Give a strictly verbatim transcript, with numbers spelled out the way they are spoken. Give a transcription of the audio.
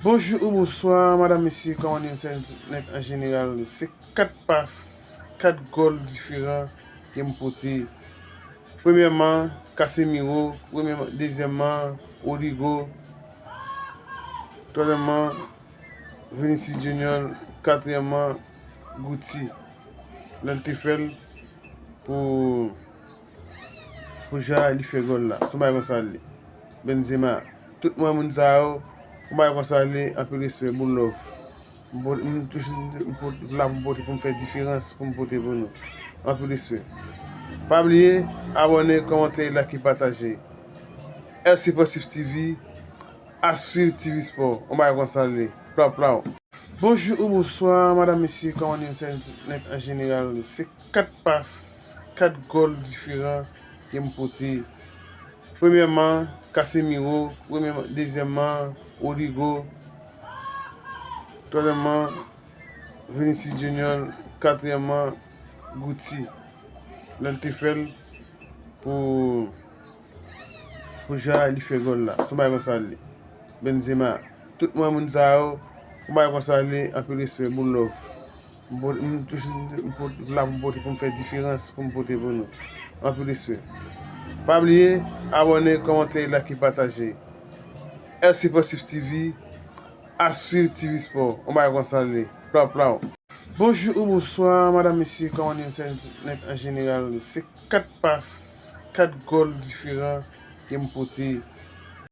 Bonjou ou bonswa, madanm, mesye, kòman nou ye, nèt an jeneral? Se kat pas, kat gòl diferan ke m pote. Premyèman, Casemiro, premyèman, dezyèmman, Rodrygo, twazyèmman, Vinicius Junior, katriyèmman, Guti. Lè l te fè l pou pou jan li fè gòl la. Se yon bagay konsa l ye. Benzema. Tout mwen moun sa yo, yon bagay konsa l ye, anpil respè, boul love. M pot- m toujou m pot- la pou m pote pou m fè diferans, pou m pote pou nou. Anpil respè. Pa bliye, abòne, kòmante, like, pataje. L Sipansif T V, Aswiv T V Sport, yon bagay konsa l ye. Plaw, plaw. Bonjou ou bonswa, madanm, mesye, kòman nou ye, nèt an jeneral? Se kat pas, kat gòl diferan ke m pote. Premyèman, Casemiro, premyèman, dezyèmman, Rodrygo, twazyèmman, Vinicius Junior, katriyèmman, Guti. Lè l te fè l pou pou jan li fè gòl la. Se yon bagay konsa l ye. Benzema. Tout mwen moun sa yo, yon bagay konsa l ye, anpil respè, boul love. M pot- m toujou m pot- la pou m pote pou m fè diferans, pou m pote pou nou. Anpil respè. Pa bliye, abòne, kòmante, like, pataje. L Sipansif T V, Aswiv T V Sport, yon bagay konsa l ye. Plaw, plaw. Bonjou ou bonswa, madanm, mesye, kòman nou ye, nèt an jeneral? Se kat pas, kat gòl diferan ke m pote.